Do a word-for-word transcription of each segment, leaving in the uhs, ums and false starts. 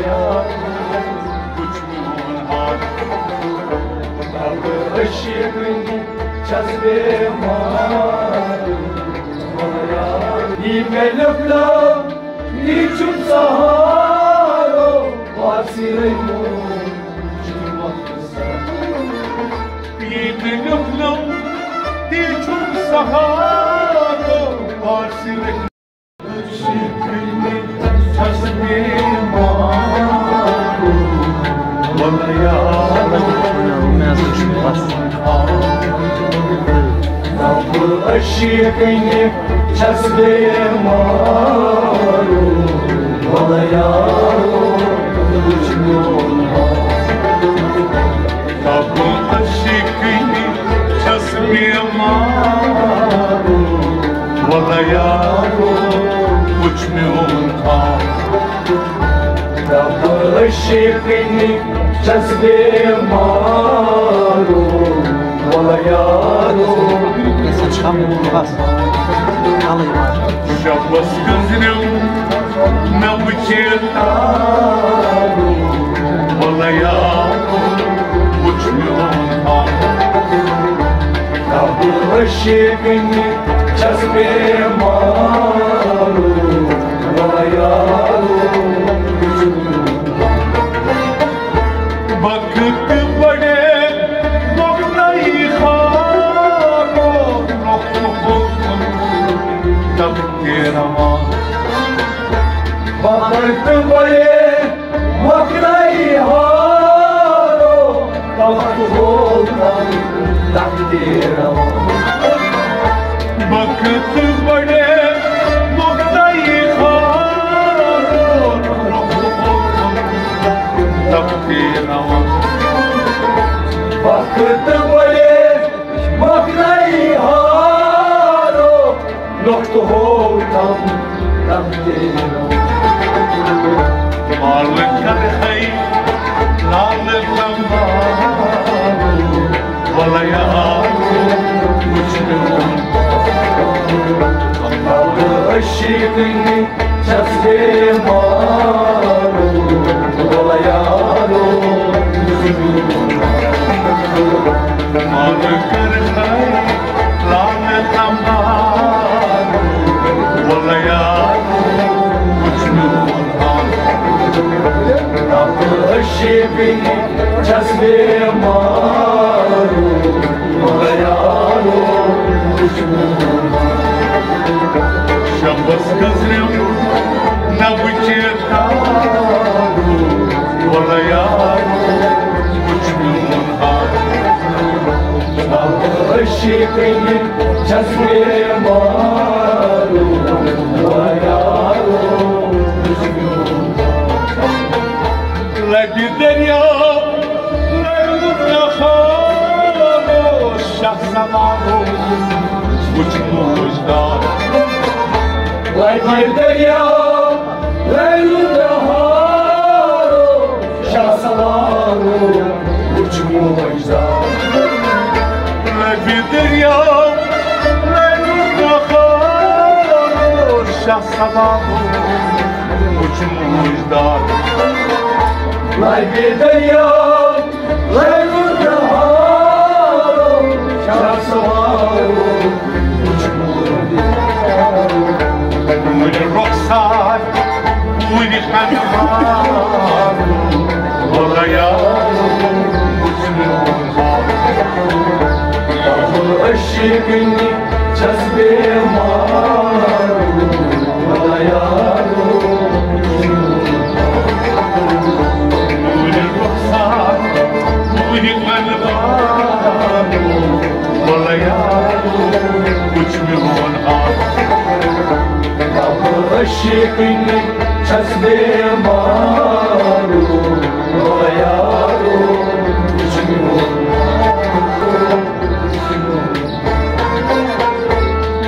وٕچھ میون حال۔ رب عشقٕنۍ چھَس بیمار۔ یی مےٚ لیوٚکھناو، یی چھُم سہارو، واسی رحمو، چھُم وقت سہارو۔ یی مےٚ لیوٚکھناو، یی چھُم سہارو، واسی رحمو۔ عشقٕنۍ چھَس بیمار، وَلہٕ یارو، وٕچھ میون حال۔ تب عشقٕنۍ چھَس بیمار، وَلہٕ یارو، وٕچھ میون حال۔ تب عشقٕنۍ چھَس بیمار، وَلہٕ یارو۔ شبس گٔنٛزریو مےٚ وٕچھے تارو، وَلہٕ یارو، وٕچھ میون حال۔ تب عشقٕنۍ چھَس بیمار، وَلہٕ یارو، وٕچھ میون حال۔ وقت بڑے مۄکلٲیی ہارو، نۄقطہٕ ہوکُن تبکے رواں۔ وقت بڑے مۄکلٲیی ہارو، نۄقطہٕ ہوکُن تبکے رواں۔ وقت بڑے مۄکلٲیی ہارو، نۄقطہٕ ہوکُن تبکے رواں۔ وقت بڑے مۄکلٲیی ہارو، نۄقطہٕ ہوکُن تبکے رواں۔ مال کرہے لال تمام، وَلہٕ یارو، وٕچھ میون۔ عشقٕنۍ چھَس بیمار، وَلہٕ یارو۔ مال کرہے لال تمام، وَلہٕ یارو، وٕچھ میون حال۔ رب عشقٕنۍ چھَس بیمار، وَلہٕ یارو، وٕچھ میون حال۔ شبس گٔنٛزرِم نہ وٕچھے تارو، وَلہٕ یارو، وٕچھ میون حال۔ عشقٕنۍ چھَس بیمار، وَلہٕ یارو، وٕچھ میون حال۔ لبہِ دریا لَرِ نہارو، شاہ سوارو، وٕچھ موج دار۔ لبہِ دریا لَرِ نہارو، شاہ سوارو، وٕچھ موج دار۔ لبہِ دریا لَرِ نہارو، شاہ سوارو، وٕچھ موج دار۔ لبہِ دریا لَرِ نہارو، شاہ سوارو، وٕچھ موج دار۔ وٕنہِ رۄخسار، وٕنہِ کنوار، وَلہٕ یارو، وٕچھ میون حال۔ عشقٕنۍ چھَس بیمار، وَلہٕ یارو۔ نوٗرِ رُخسار، نوٗرِ اَنوار، وَلہٕ یارو، وٕچھ میون حال۔ عشقٕنۍ چھَس بیمار، وَلہٕ یارو، وٕچھ میون حال۔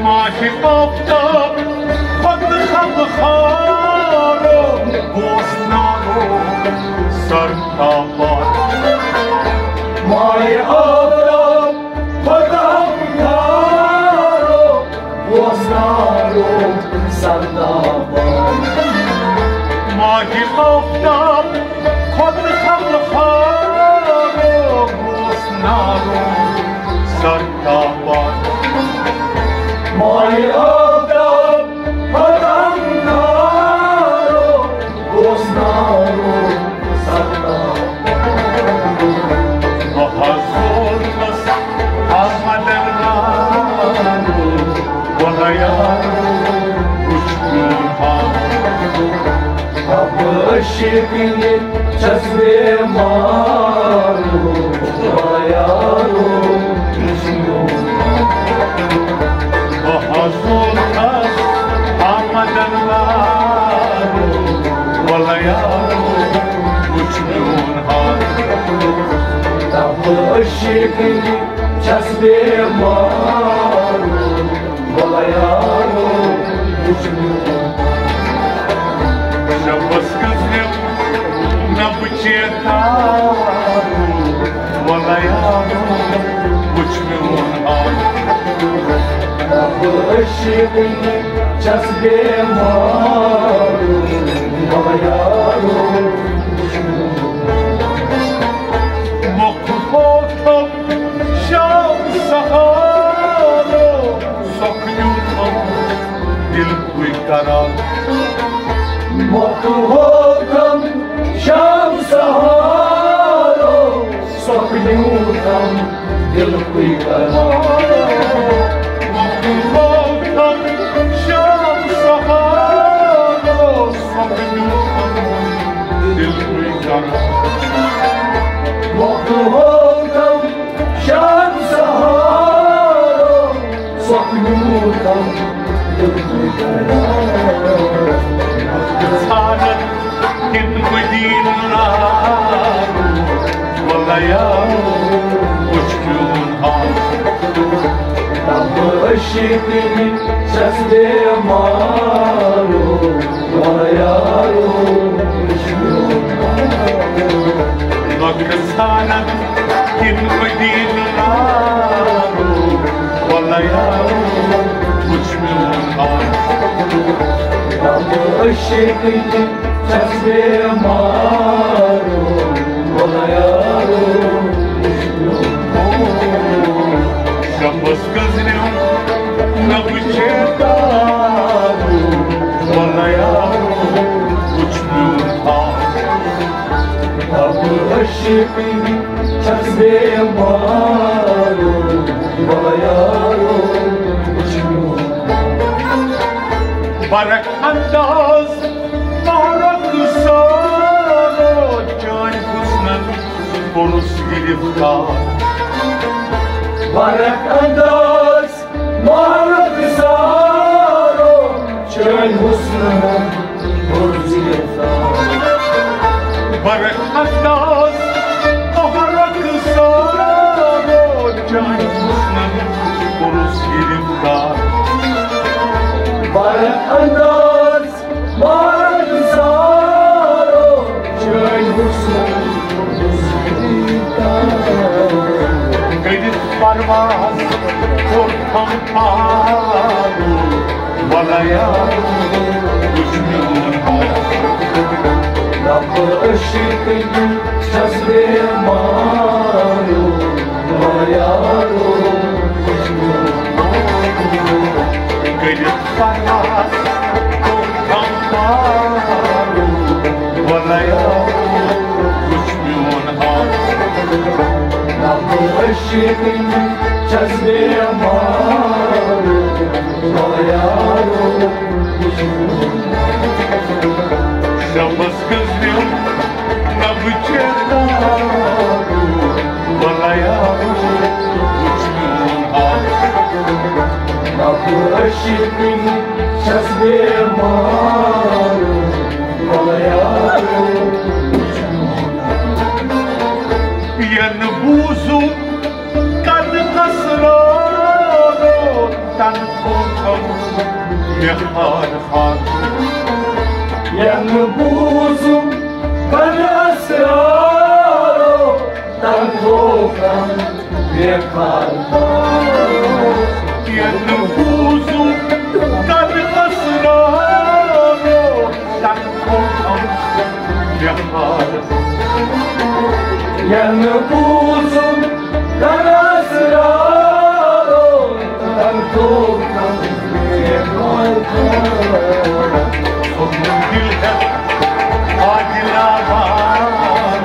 ماہِ آفتاب، خۄد خبہارو، بوزناوو سر تاپان۔ ماہِ آفتاب، خۄد خبہارو، بوزناوو سر تاپان۔ ماہِ آفتاب کھۄتہٕ خبر فاروق اوس نارو سر تاپان۔ ماہِ آفتاب کھۄتہٕ خبر فاروق اوس نارو سر تاپان۔ بہٕ حظ ووتُس احمدن وارو، وَلہٕ یارو، وٕچھ میون حال۔ اب عشق نے چھس بیمار، وَلہٕ یارو، وٕچھ میون حال۔ بہٕ حظ ووتُس احمدن وارو، وَلہٕ یارو، وٕچھ میون حال۔ اب عشق نے چھس بیمار، وَلہٕ یارو، وٕچھ میون۔ شبس گٔژھِم نہ بہٕ چیتارو، وَلہٕ یارو، وٕچھ میون حال۔ اب عشق نے چھس بیمار، وَلہٕ یارو، وٕچھ میون۔ مۄکھ ہوتم شام سہارو، سۄکھ نیوٗتم دِل کُے قرار۔ مۄکھ ہوتم شام سہارو، سۄکھ نیوٗتم دِل کُے قرار۔ مۄکھ ہوتم شام سہارو، سۄکھ نیوٗتم دِل کُے قرار۔ مۄکھ ہوتم شام سہارو، سۄکھ نیوٗتم دِل کُے قرار۔ ژھانڈن کِن مدیٖنہٕ نارو، وَلہٕ یارو، وٕچھ میون حال۔ اب عشق نے چھس بیمار، وَلہٕ یارو، وٕچھ میون حال۔ وقت ژھانڈن کِن مدیٖنہٕ نارو، وَلہٕ یارو، وٕچھ میون حال۔ اب عشق نے چھس بیمار، وَلہٕ یارو، وٕچھ میون حال۔ شبس گٔژھِم نہ بہٕ چیتارو، وَلہٕ یارو، وٕچھ میون حال۔ اب عشق نے چھس بیمار، وَلہٕ یارو، وٕچھ میون۔ برق انداز ماہ رخسارو، چٲنۍ حسنن کوٚرُس گرفتار۔ برق انداز ماہ رخسارو، چٲنۍ حسنن کوٚرُس گرفتار۔ برق انداز ماہ رخسارو، چٲنۍ حسنن کوٚرُس گرفتار۔ برق انداز ماہ رخسارو، چٲنۍ حسنن کوٚرُس گرفتار۔ کٔرِتھ پرواز کوٚر تھم پارو، وَلہٕ یارو، وٕچھ میون حال۔ رب عشق نے چھس بیمار، وَلہٕ یارو، وٕچھ میون حال۔ کٔرِتھ پرواز کوٚر تھم پارو، وَلہٕ یارو، وٕچھ میون حال۔ رب عشق نے چھس بیمار، وَلہٕ یارو، وٕچھ میون حال۔ شبس گٔژھِم نہ بہٕ چیتارو، وَلہٕ یارو، وٕچھ میون حال۔ رب عشق نے چھس بیمار، وَلہٕ یارو، وٕچھ میون حال۔ ینہٕ بوٗزُم کن اسرارو، تن کوتھم مےٚ خار خار۔ ینہٕ بوٗزُم کن اسرارو، تن کوتھم مےٚ خار خار۔ ینہٕ بوٗزُم کن اسرارو، تن کوتھم دل ہیٚتھ آ دِلاوار،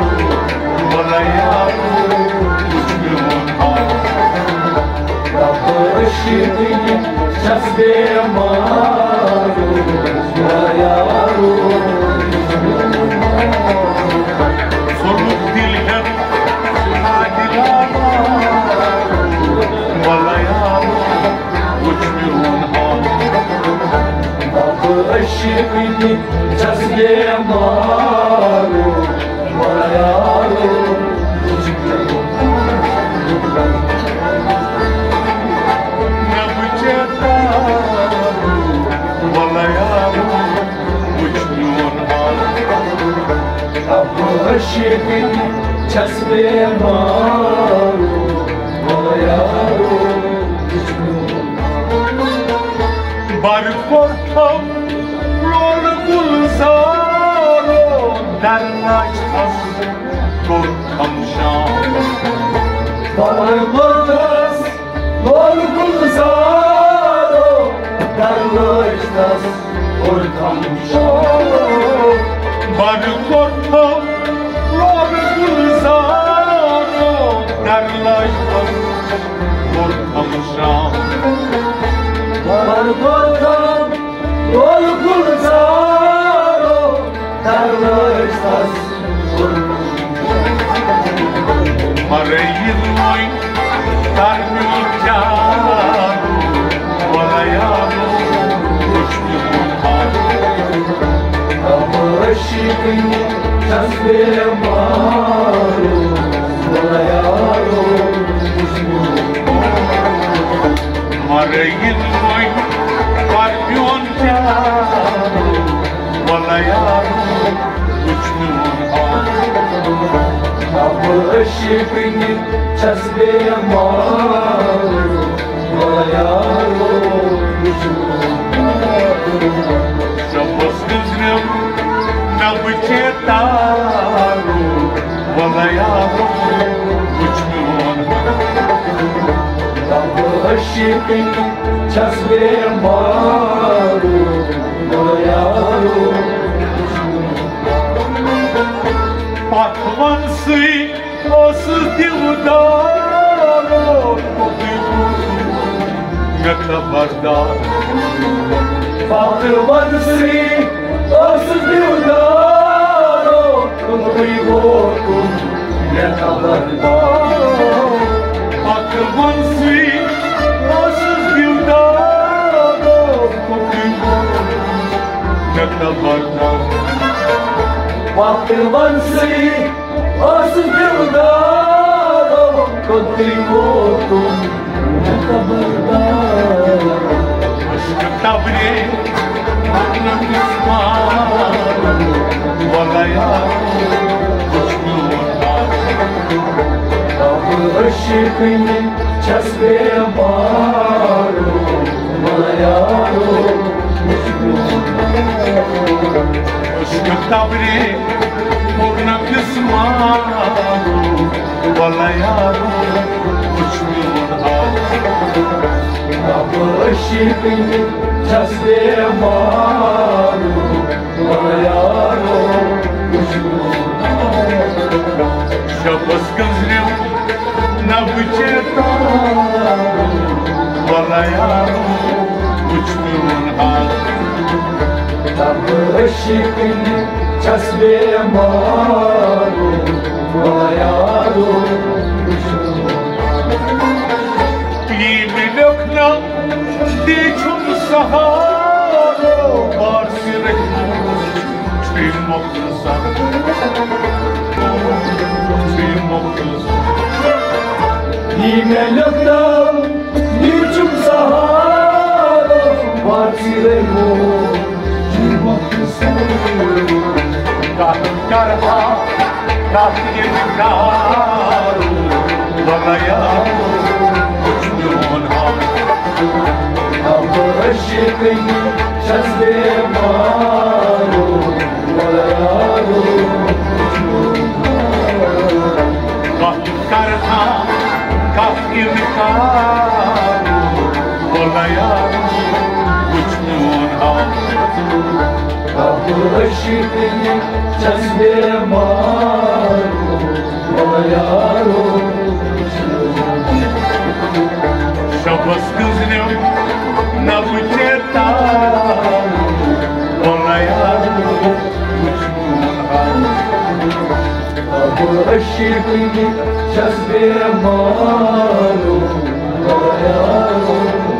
وَلہٕ یارو، وُچھ میون حال۔ رب عشقٕچ چھَس بیمار، وَلہٕ یارو۔ ژھوٚنُکھ دِل ہیٚتھ آ دِلاوار، وَلہٕ یارو، وُچھ میون حال۔ رب عشقٕچ چھَس بیمار، وَلہٕ یارو، وُچھ میون حال۔ رب چیتا، وَلہٕ یارو، وُچھ میون حال۔ رب عشقٕچ چھَس بیمار، وَلہٕ یارو، وُچھ میون حال۔ بر کوٚرتھم لول گُلزارو، درناش تھس کوٚرتھم شام۔ بر کوٚرتھس لول گُلزارو، درناش تھس کوٚرتھم شام۔ بر کوٚرتھم لول گُلزارو، درناش تھس کوٚرتھم شام۔ بر کوٚرتھم لول گُلزارو، درناش تھس کوٚرتھم۔ مَرٕ یِنہٕ وۄنۍ کر میون چارو، وَلہٕ یارو، وُچھ میون حال۔ رب عشقٕچ چھَس بیمار، وَلہٕ یارو، وُچھ میون حال۔ مَرٕ یِنہٕ وۄنۍ کر میون چارو، وَلہٕ یارو، وُچھ میون حال۔ رب عشقٕچ چھَس بیمار، وَلہٕ یارو، وُچھ میون حال۔ شبس گٔنٛزرِم نہ بہٕ چیتارو، وَلہٕ یارو، وُچھ میون حال۔ رب عشقٕچ چھَس بیمار، وَلہٕ یارو۔ پتھ وَنسٕے اوسُس دیودارو، کوٚتُے ووتُم مےٚ خبردار۔ پتھ وَنسٕے اوسُس دیودارو، کوٚتُے ووتُم مےٚ خبردار۔ پتھ وَنسٕے اوسُس دیودارو، کوٚتُے ووتُم مےٚ خبردار۔ پتھ وَنسٕے اوسُس دیودارو، کوٚتُے ووتُم مےٚ خبردار۔ عشقہٕ تبرے وَنُن کِس مارو، وَلہٕ یارو، وُچھ میون حال۔ رب عشقٕچ چھَس بیمار، وَلہٕ یارو، وُچھ میون حال۔ عشقہٕ تبرے کوٚر نہ کِس مارو، وَلہٕ یارو، وُچھ میون حال۔ رب عشقٕچ چھَس بیمار، وَلہٕ یارو، وُچھ میون حال۔ شبس گٔنٛزرِم نہ بہٕ چیتارو، وَلہٕ یارو، وُچھ میون حال۔ رب عشقٕچ چھَس بیمار، وَلہٕ یارو، وُچھ میون حال۔ یی مےٚ لیوٚکھ ناو، تی چھُم سہارو، بار سِرٕے چھُے مۄخصر۔ یی مےٚ لیوٚکھ ناو، یہِ چھُم سہارٕ، واژٕے رٔنِو، یہِ مۄخصر۔ کَتھ کَرٕ ہا، کَتھ ییٚلہِ کَرٕ، وَلہٕ یارو، وٕچھ میون حال۔ اب عشقٕچ چھَس بیمار، کَتھ کَرٕ ہا، کَتھ اِنکار، وَلہٕ یارو، وٕچھ میون اب عشق چھس بیمار، او یارو۔ شبس گزرم نہ بچے تار، او یارو۔ اب عشق چھس بیمار، او یارو۔